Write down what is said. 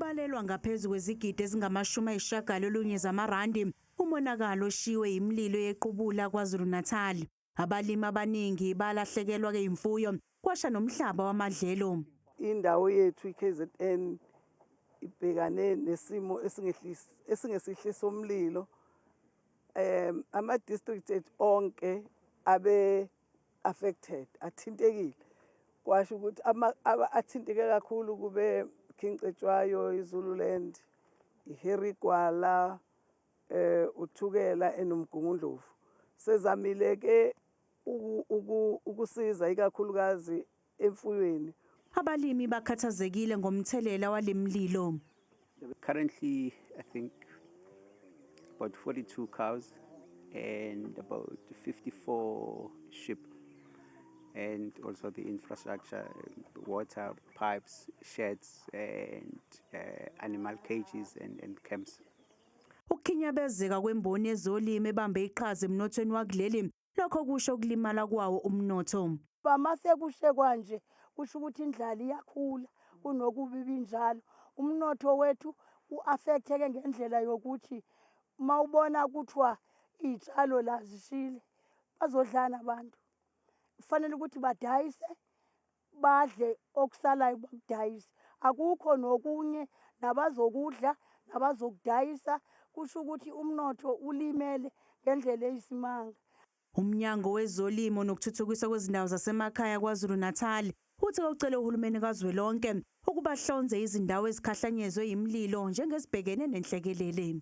Ubalelwa ngaphezu kwezigidi ezingama-90 zamarandi umonakalo oshiwe imililo yequbula KwaZulu-Natal. Abalimi abaningi balahlekelwa ke imfuyo, kwasha nomhlaba wamadlelo. Indawo yethu iKZN ibhekane nesimo esingesihle somlilo. Ama district ethu onke abe affected, athintekile. Kwasho ukuthi athinteke kakhulu kube King Cetshwayo, iZululand, iHarry Gwala, uThukela enoMgungundlovu. Sezamile ke ukusiza ikakhulukazi emfuyweni. Abalimi bakhathazekile ngomthelela walemlilo. Currently, I think about 42 cows and about 54 sheep, and also the infrastructure, water pipes, sheds, and animal cages and camps. Ukukhinyabezeka kwemboni yezolimo ebambe iqhaza emnothweni wakuleli, lokho kusho ukulimala kwawo umnotho. Mase kushe kwanje, kusho ukuthi indlala iyakhula kunokuba ibinjalo. Umnotho wethu u-affecteke ngendlela yokuthi mawubona kuthiwa iy'tshalo la zishile, bazodlana abantu. Kufanele ukuthi badayise, badle okusalayo bakudayise. Akukho nokunye nabazokudla nabazokudayisa, kusho ukuthi umnotho ulimele ngendlela eyisimanga. Umnyango wezolimo nokuthuthukiswa kwezindawo zasemakhaya KwaZulu-Natal uthi ucele uhulumeni kazwelonke ukuba hlonze izindawo ezikhahlanyezwe imililo njengezibhekene nenhlekelele.